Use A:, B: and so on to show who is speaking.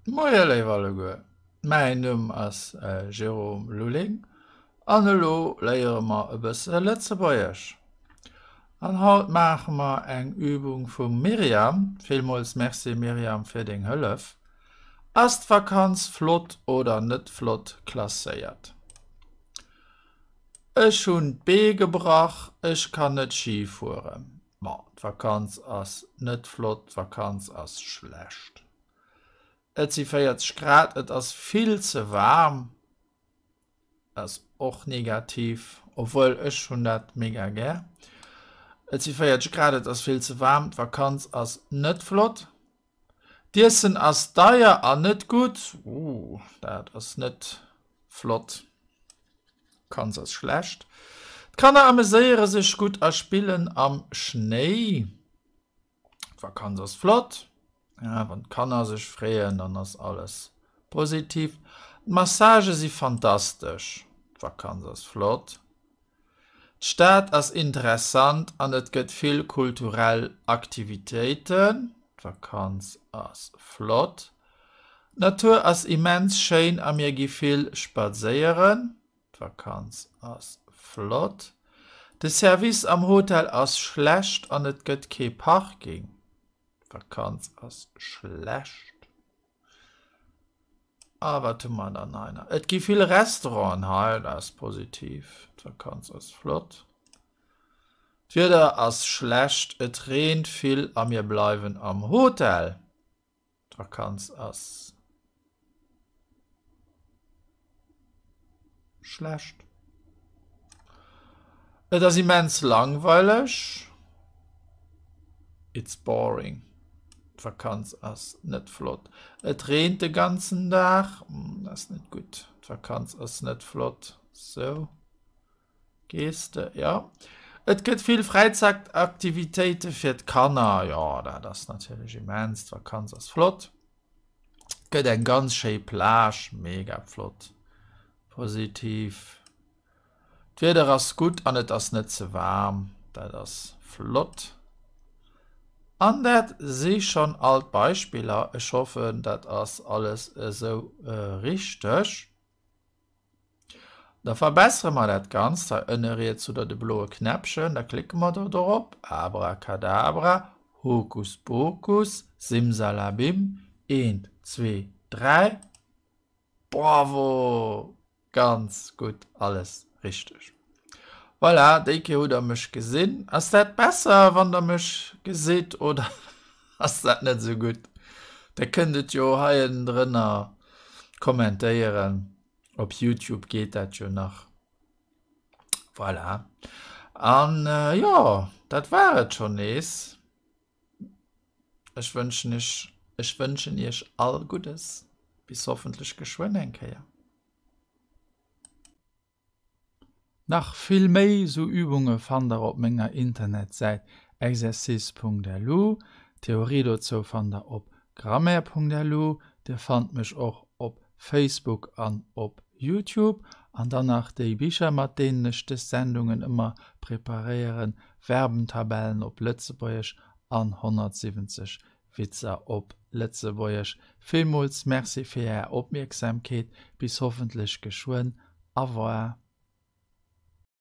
A: Moie léif alleguer, mäin Numm ass Jérôme Lulling an elo léiere mer e bësse Lëtzebuergesch. An haut maache mer eng Übung vum Myriam. Villmools Merci Myriam fir deng Hëllef. Ass d'Vakanz flott oder net flott klasséiert? Ech hunn d'Bee gebrach, ech kann net Ski fueren. Ma d'Vakanz ass net flott, d'Vakanz ass schlecht. Et si 40 Grad, et ass vill ze waarm. Ass och negativ, obwuel ech hunn dat mega gär. Et si 40 Grad, et ass vill ze waarm, d'Vakanz ass net flott. D'Iessen ass deier an net gutt. Ooh, dat ass net flott. D'Vakanz ass schlecht. D'Kanner ameséiere sech gutt a spillen am Schnéi. D'Vakanz ass flott. Ja, wann d'Kanner sech freeën, dann ass alles positiv. D'Massagë si fantastesch. D'Vakanz ass flott. D'Stad ass interessant an et gëtt vill kulturell Aktivitéiten. D'Vakanz ass flott. D'Natur ass immens schéin a mir gi vill spadséieren. D'Vakanz ass flott. De Service am Hotel ass schlecht an et gëtt kee Parking. D'Vakanz ass schlecht. A wat hu mer dann hei nach? Et gi vill Restauranten hei, dat ass positiv. D'Vakanz ass flott. D'Wieder ass schlecht, et reent vill a mir bleiwen am Hotel. D'Vakanz ass schlecht. Et ass immens langweileg. It's boring. D'Vakanz ass net flott. Et reent de ganzen Dag. Dat ass net gutt. D'Vakanz ass net flott. Sou. Gees de? Jo. Et gëtt vill Fräizäitaktivitéite fir d'Kanner. Jo, dat ass natierlech immens. D'Vakanz ass flott. Et gëtt eng ganz schéi Plage. Mega flott. Positiv. D'Wieder ass gutt an et ass net ze waarm. Dat ass flott. An dat si schonn all d'Beispiller. Ech hoffen, dat ass alles esou richteg. Da verbessere mer dat Ganzt hei ënne riets hutt der de bloe Knäppchen, da klicke mer do dorop, Abracadabra, Hokuspokus, Simsalabim, eent, zwee, dräi, Bravo! Ganz gutt, alles richteg. Voilà, déi Kéier hutt der mech gesinn. Ass dat besser, wann der mech gesitt oder ass dat net esou gutt? Der kënnt et jo hei ënnendrënner kommentéieren. Op Youtube geet dat jo nach. Voilà. An jo, dat war et schonn nees. Ech wënschen iech, ech wënschen iech all Guddes. Bis hoffentlech geschwënn eng Kéier. Nach vill méi sou Übunge fannt der op menger Internetsäit exercice.lu. D'Theorie dozou fannt der op grammaire.lu. Dir fannt mech och op Facebook an op Youtube. An dann nach déi Bicher mat deenen ech dës Sendungen ëmmer preparéieren, Verbentabellen op Lëtzebuergesch an 170 Witzer op Lëtzebuergesch. Villmools Merci fir Är Opmierksamkeet. Bis hoffentlech geschwënn. Au revoir.